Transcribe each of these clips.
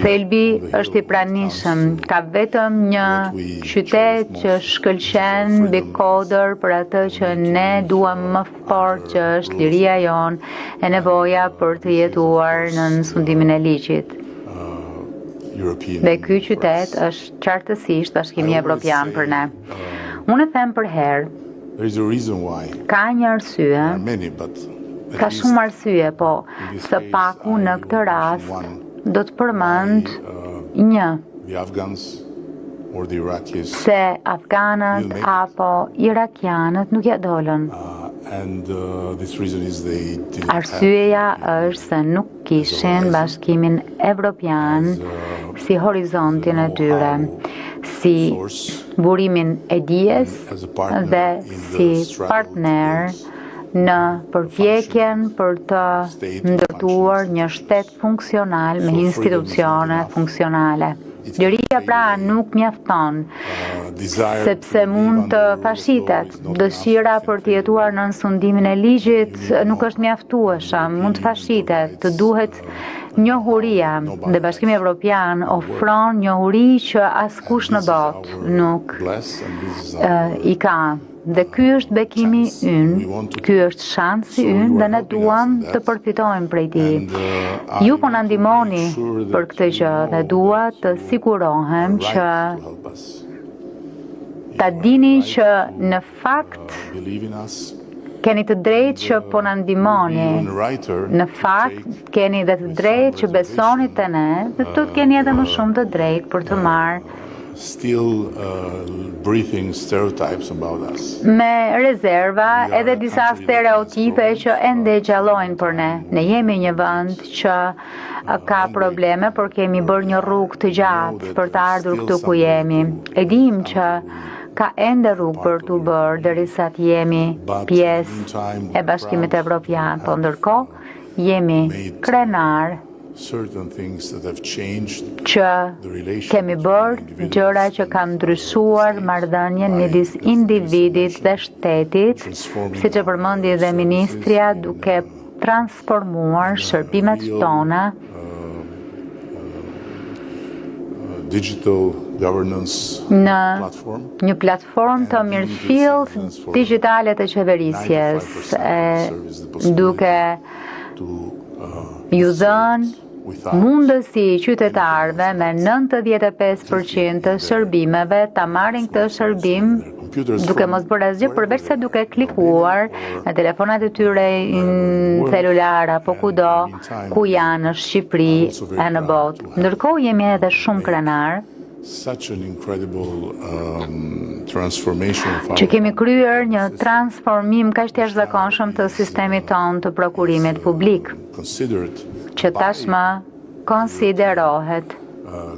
Thelbi është i pranishëm, ka vetëm një qytet që shkëlqen mbi kodër për atë që ne duam më fort që është liria jonë e nevoja për të jetuar nën sundimin e ligjit. Dhe ky qytet është qartësisht Bashkimi Evropian për ne. Unë e them përherë, ka një arsye, ka shumë arsye, po së paku në këtë rast do të përmend një se afganët apo irakianët nuk ja dolën. Arsyeja është se nuk kishin Bashkimin Evropian si horizontin e tyre, si burimin e dijes dhe si partner në përpjekjen për të ndërtuar një shtet funksional me institucione funksionale. Liria pra nuk mjafton, sepse mund të fashitet. Dëshira për të jetuar nën sundimin e ligjit nuk është mjaftueshëm, mund të fashitet, të duhet njohuria dhe Bashkimi Evropian ofron njohuri që askush në botë nuk i ka. Dhe ky është bekimi ynë, ky është shansi ynë dhe ne duam të përfitojmë prej tij. Ju po na ndihmoni për këtë gjë dhe dua të sigurohem që ta dini që në fakt keni të drejtë që po na ndihmoni. Në fakt keni dhe të drejtë që besoni te ne dhe do të keni edhe më shumë të drejtë për të marrë still breathing stereotypes about us. Me rezerva edhe disa stereotipe që ende gjallojnë për ne. Ne jemi një vend që ka probleme, por kemi bërë një rrugë të gjatë për të ardhur këtu ku jemi. E dim që ka ende rrugë për të bërë derisa të jemi pjesë e Bashkimit Evropian, po ndërkohë jemi krenar që kemi bërë gjëra që kanë ndryshuar marrëdhënien midis individit dhe shtetit, siç e përmendi dhe ministrja, duke transformuar shërbimet tona digital governance në një platformë të mirëfilltë digjitale të qeverisjes, e, duke ju dhënë mundësi qytetarëve me 95% të shërbimeve ta marrin këtë shërbim duke mos bërë asgjë përveç se duke klikuar në telefonat e tyre celular apo kudo ku janë në Shqipëri e në botë. Ndërkohë jemi edhe shumë krenar such an incredible um, transformation of që kemi kryer një transformim kaq të jashtëzakonshëm të sistemit tonë të prokurimit publik, considered që tashmë konsiderohet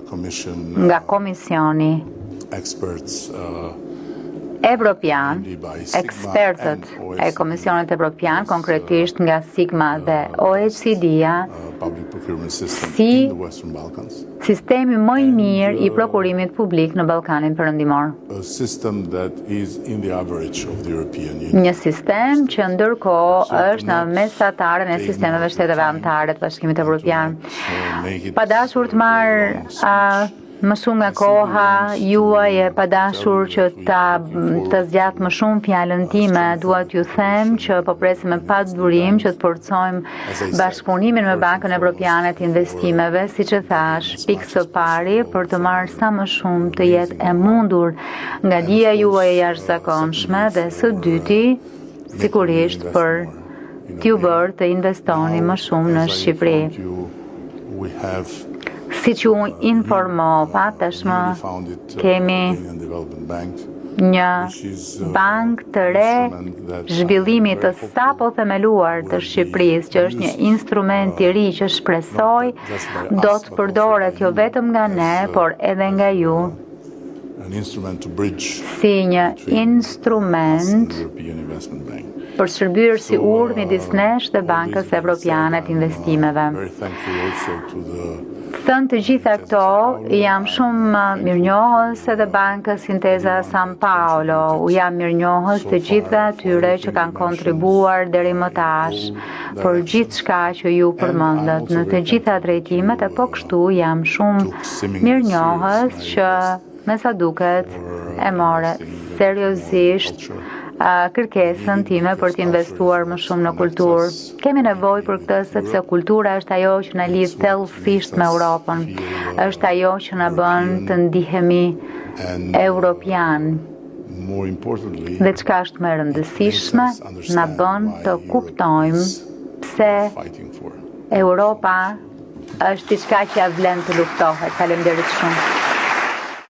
commission nga Komisioni experts Evropian, ekspertët e Komisionit Evropian, konkretisht nga Sigma dhe OECD-a, public procurement system Si- in the Western Balkans. sistemi më i mirë i prokurimit publik në Ballkanin Perëndimor. A system that is in the average of the European Union. Një sistem që ndërkohë është në mesataren e sistemeve shteteve anëtare të Bashkimit Evropian. Pa dashur të marr a, më shumë nga koha juaj e pa dashur që ta të zgjat më shumë fjalën time, dua t'ju them që po presim me padurim që të forcojmë bashkëpunimin me Bankën Evropiane të Investimeve, siç e thash, pikë së pari për të marrë sa më shumë të jetë e mundur nga dija juaj e jashtëzakonshme dhe së dyti, sigurisht për t'ju bërë të investoni më shumë në Shqipëri. We have Si që u informova, tashmë kemi një bank të re zhvillimi të sapo themeluar të Shqipërisë, që është një instrument i ri që shpresoj do të përdoret jo vetëm nga ne, por edhe nga ju an instrument to bridge si një instrument the European Investment Bank. Për shërbyer si urë midis nesh dhe Bankës Evropiane të Investimeve. Thënë të gjitha këto, jam shumë mirënjohës edhe Bankës Intesa San Paolo. U jam mirënjohës të gjithëve atyre që kanë kontribuar deri më tash për gjithçka që ju përmendët në të gjitha drejtimet, e po kështu jam shumë mirënjohës që, me sa duket, e more seriozisht kërkesën time për të investuar më shumë në kulturë. Kemi nevojë për këtë, sepse kultura është ajo që na lidh thellësisht me Europën. Është ajo që na bën të ndihemi europian. Dhe çka është më e rëndësishme, na bën të kuptojmë pse Europa është diçka që ja vlen të luftohet. Faleminderit shumë.